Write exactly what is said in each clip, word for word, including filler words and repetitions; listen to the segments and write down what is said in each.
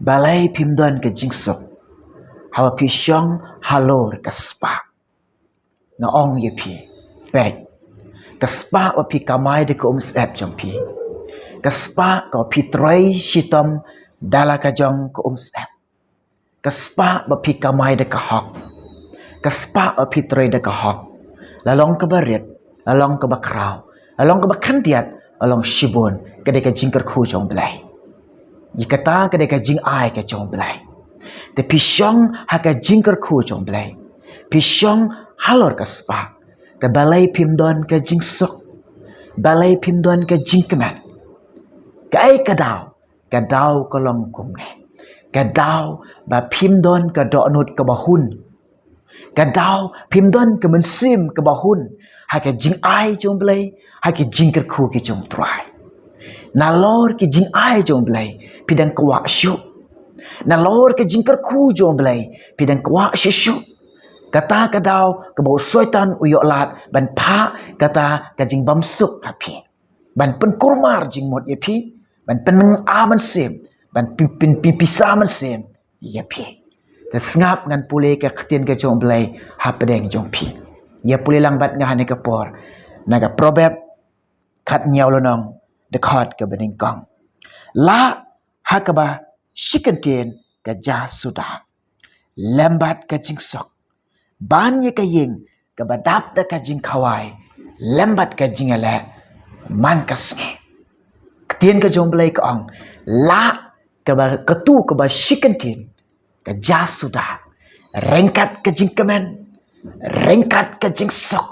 Balei phim don ka jingsuk haba phi shong halor ka spah? Nga ong ïa phi, peit, ka spah ba phi kamai da ka umsyep jong phi, ka spah kaba phi trei shitom da la ka jong ka umsyep, ka spah ba phi kamai da ka hok, ka spah ba phi trei da ka hok, la long kaba rit, la long kaba khraw, la long kaba khyndiat, la long shibun, ka dei ka jingkyrkhu jong U Blei. Ïa kata ka dei ka jingai ka jong U Blei. Te phi shong ha ka jingkyrkhu jong U Blei, phi shong halor ka spah, te balei phim don ka jingsuk? Balei phim don ka jingkmen? Kaei ka daw? Ka daw ka long kumne. Ka daw ba phim don ka dohnud kaba hun. Ka daw phim don ka mynsiem kaba hun ha ka jingai jong U Blei, ha ka jingkyrkhu ka jong U Trai. Nalor ka jingai jong U Blei phi dang kwah shuh. Nalor ka jingkyrkhu jong U Blei phi dang kwah shuh shuh. Kata ka daw kaba u Soitan u ïoh lad ban phah kata ka jingbymsuk ha phi, ban pynkulmar jingmut ïa phi, ban pynngam mynsiem, ban pyn, pyn, pyn, pisa mynsiem ïa phi. Te sngap ngan pule ka ktien ka jong U Blei hapdeng jong phi. Ïa pule lang bad nga ha kane ka por na ka Proverb khathynñiew lynnong, dkhot kaba nyngkong. Lah ha kaba shi kyntien ka jia suda lem bad ka jingsuk, ban ïa ka ïing kaba dap da ka jingkhawai lem bad ka jingïaleh man ka sngi. Ktien ka jong U Blei ka ong, lah kaba, katu kaba shi kyntien ka jia suda ryngkat ka jingkmen, ryngkat ka jingsuk.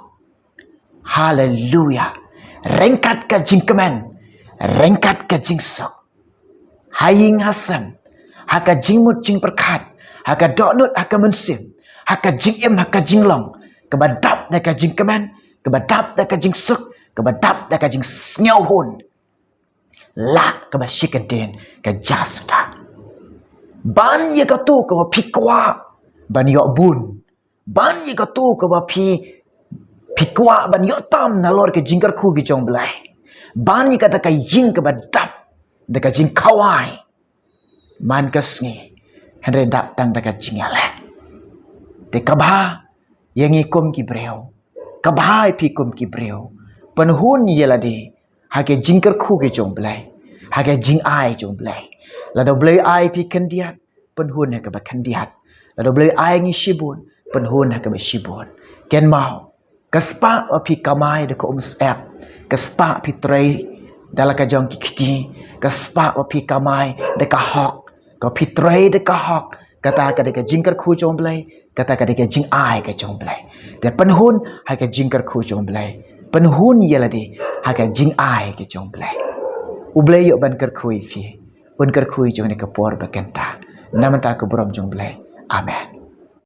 Haleluya. Ryngkat ka jingkmen, ryngkat ka jingsuk. Ha ïing ha sem, ha ka jingmut jingpyrkhat, ha ka dohnud ha ka mynsiem, ha ka jingim ha ka jinglong, kaba dap da ka jingkmen, kaba dap da ka jingsuk, kaba dap da ka jingsngewhun. Lah kaba shi kyntien ka jia suda. Ban ïa katu kaba phi kwah ban ïoh bun, ban ïa katu kaba phi, phi kwah ban ïoh tam nalor ka jingkyrkhu ka jong U Blei, ban ïa kata ka ïing kaba dap da ka jingkhawai man ka sngi, hynrei dap tang da ka jingïaleh. Te ka bha ïa ngi kum ki briew, ka bha ïa phi kum ki briew, pynhun ïa lade ha ka jingkyrkhu ka jong U Blei, ha ka jingai jong U Blei. Lada U Blei ai phi khyndiat, pynhun ha kaba khyndiat. Lada U Blei ai ngi shibun, pynhun ha kaba shibun. Kynmaw, ka spah ba phi kamai da ka umsyep, ka spah phi trei da la ka jong ki kti, ka spah ba phi kamai da ka hok, ka phi trei da ka hok, kata ka dei ka jingkyrkhu jong U Blei, kata ka dei ka jingai ka jong U Blei. Te pynhun ha ka jingkyrkhu jong U Blei, pynhun ïa lade ha ka jingai ka jong U Blei. U Blei ïoh ban kyrkhu ïa phi, un kyrkhu ïa jong ne ka por ba kynta. Namar ka burom jong U Blei. Amen.